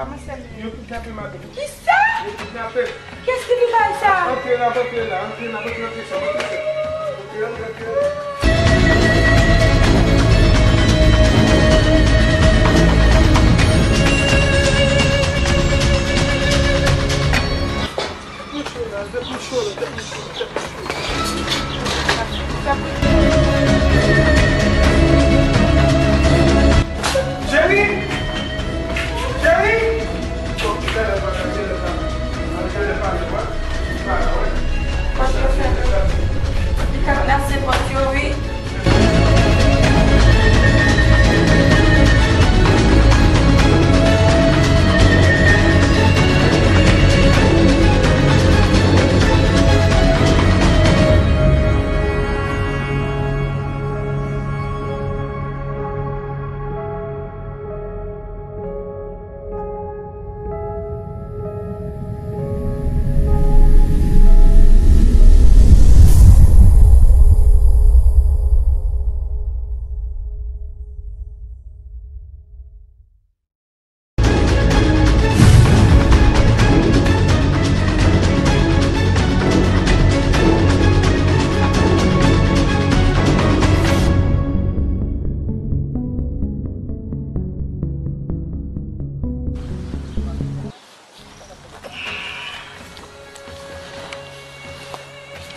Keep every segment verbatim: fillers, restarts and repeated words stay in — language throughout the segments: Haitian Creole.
Yo kidnape madanm. Kisa? Yo kidnape. Kiyès ki di bay sa? Antre la, antre la, antre la, antre, antre, antre, antre. Cheri! Cheri! Pòt yo fèmen. Li ka plase pòt yo, wi.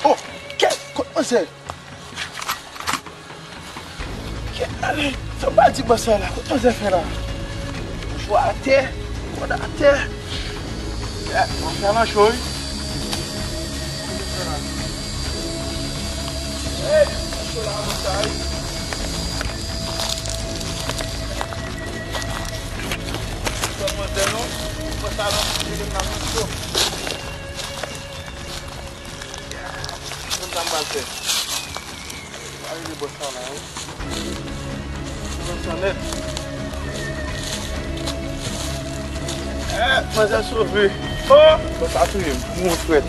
Oh, kèt, kot manzè? Kèt, ale, sa w pa di bòs la la, kot manzè fè la? Mouchwa atè, kòd atè. Eh, manzè nan cho, wi. Manzè fè la. Eh, nan cho la, manzè, wi. Sòt manzè non, bòs la nan, mete m nan cho. Konn sa m pral fè. Pa rele bòs la la, wi. Bòs la nèt. Eh, manzè sove. Oh, bòs la touye m. Moun frèt.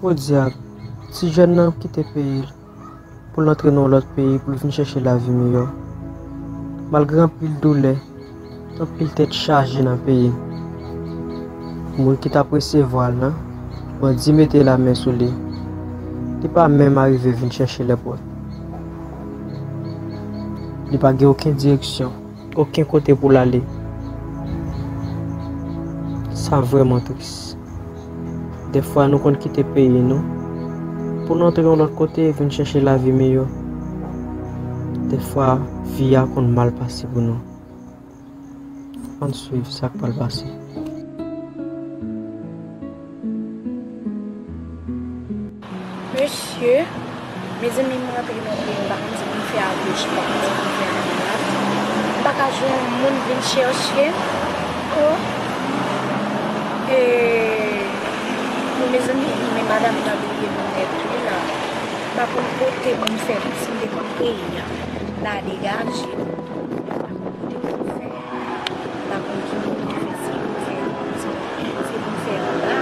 Podyab, ti jèn nan kite peyi l pou l antre nan yon lòt peyi pou l vin chèche lavi miyò. Malgre anpil doulè, anpil tèt chaje nan peyi m, moun ki t ap resevwa l lan, bandi mete lamen sou li. Li pa menm arive vin chèche lèpòt. Li pa gen okenn direksyon, okenn kote pou l ale. Sa vrèman tris. Dèfwa nou konn kite peyi nou pou n antre yon lòt kote e vin chèche lavi miyò. Dèfwa vi a konn mal pase pou nou. Ann swiv sa k pral pase. Mesye, mezanmi, m rantre nan peyi m, m pa konn si pou m fè agoch, m pa konn si pou m fè adwat. M pa ka jwenn moun vin chèche m. Oh. E, mezanmi, men madanm nan bliye m nèt wi la. M pa konn kote pou m fè, si m te konn peyi a, la degaje. M pa konn ki moun ki fè, se pou m fè, se pou m fè anba.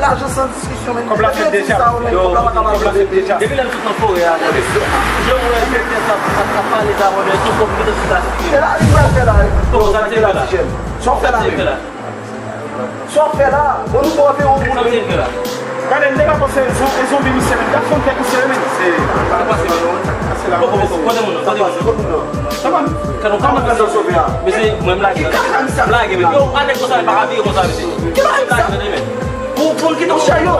Lajan san diskisyon, men. Kòb la fèt deja. Yo, kòb la fèt deja. Depi lè m sot nan forè a, gade. Jan m wè enspektè sa ap, ap, ap pale sa, mwen, tout kòb ki te sou plas. Se la li pral fè la, wi. Yo, sa se la. Sa w fè la, wi. Sa w fè la? Bon, nou pran yon moun. Gade, m te ka panse se yon zonbi misye menm. Gad fòm tèt misye menm. Se pa pase non. Kote moun nan? Kote moun nan? Sa pa m. Kòman gad sa sove a? Mesye, mwen m lage. M lage, men. Yo, anèk konsa, pa ka vire konsa, mesye. Ki bagay sa? Pou, pou l kite yon chè, yo.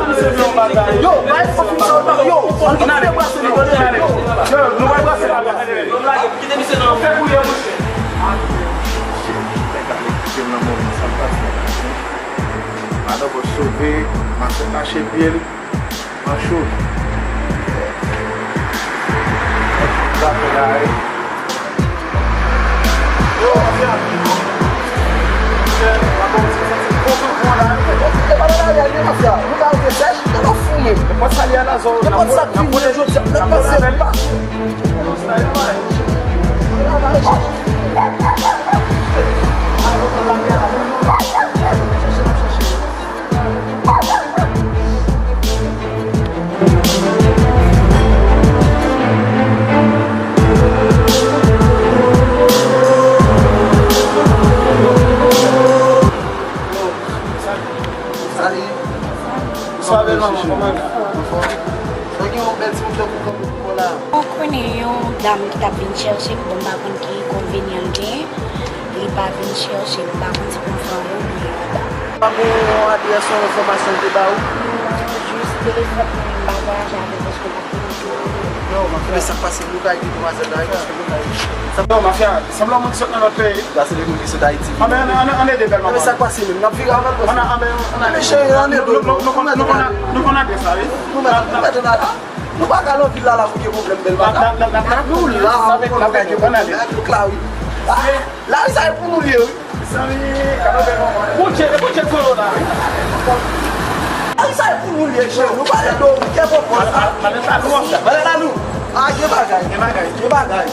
Yo, bay fòk nou sa, yo. Ann kite brase li, yo. Yo, nou bay brase la. Yo, m lage. Kite misye nan. Fè bouye, monchè. Nèg la met pye m nan mòg nan, sa l pase. Madan Bòs sove, Masèl tache pye l, Pancho. Zafè la, wi. Yo, mafya. Chè, pa bon, se santi bon, bon, bon, la, wi. E pa nan lari a, li, mafya. Nou ka rete sèch, nou pa fou, men. Nenpòt sa li a la zò, nenpòt sa ki vini jodi a, n ap pase pa. Salut. Bonswa, bèl manman, kòman w ye? Anfòm? Sa gen yon bèl timoun tankou kanpe pou mwen la. Mwen konnen yon dam ki t ap vin chèche m, bon, m pa konn ki konvenyan l genyen. Li pa vin chèche m, m pa konn si pou m fè anwo oubyen anba. Pa gen yon adrès, yon enfòmasyon l te ba ou? Non, jis telefòn mwen, m pa vwayaje avè l paske l pa konnen tou. Yo, mafya, men sa k pase, nou ka ede demwazèl la, wi, paske nou ka ede. Yo, mafya, sanble yon moun ki sot nan lòt peyi. Sa se de moun ki sot Ayiti. Anben, ann, ann, ann ede bèl manman. Men sa k pase menm, n ap vire avè l, paske. Ann, anben, ann ede. Men cheri, ann ede. Nou, nou, nou, nou konn, nou konn adrès la, wi. Nou mèt, nou mèt ann ale. Nou pa ka nan vil la, la pou gen pwoblèm, bèl madanm. Nou la, nou konn nou ka gen pwoblèm avèk louk la, wi. Lari sa e pou nou l ye, wi. Mezanmi, gade bèl manman. Koutje, koutje solo la, wi. Lari sa e pou nou l ye, cheri. Nou pa gen do, wi, kè pòpòz. Malèt la lou, mafya. Malèt la lou. A, gen bagay. Gen bagay. Gen bagay.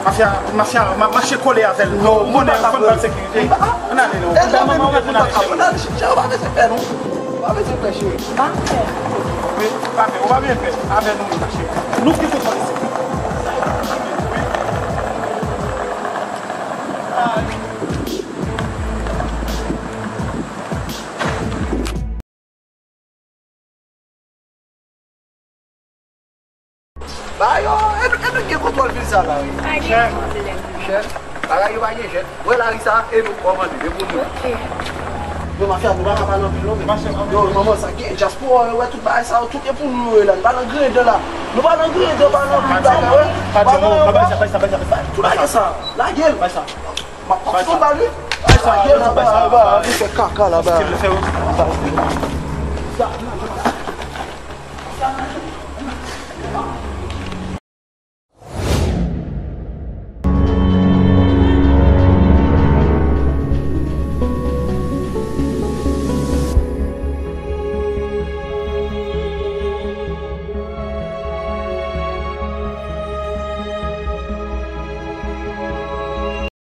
Mafya, mafya, ma-, mache kole avè l. Non, ou konnen, nou konn pa l sekirite. Ann ale, non. Bèl manman, ann ale, cheri. Ann ale, cheri, ou pa bezwen pè, non. Ou pa bezwen pè, cheri. Pa pè. Wi, pa pè, ou pa bezwen pè. Avè nou, mache. Nou ki sou kòd isi. Ba yo, e nou, e nou gen kontwòl vil sa la, wi. Pa gen pwoblèm. Chèf, bagay yo pa gen jèt. Wè lari sa, e nou kòmande, e pou nou. Ok. Yo, mafya, nou pa ka pale anpil, non, men. Yo, manman, sa gen dyaspora, yo, wè tout bagay sa, yo, tout e pou nou, yo, la. Nou pa nan grede, la. Nou pa nan grede, pa nan vil, bagay, wè. Pa di yon mo, pa bay sa, bay sa, bay sa, bay sa. Tout bagay sa, lage l. Bay sa. M ap pase yon bal, wi. Bay sa, bay sa, bay sa. Bay sa, bay sa. Bay sa.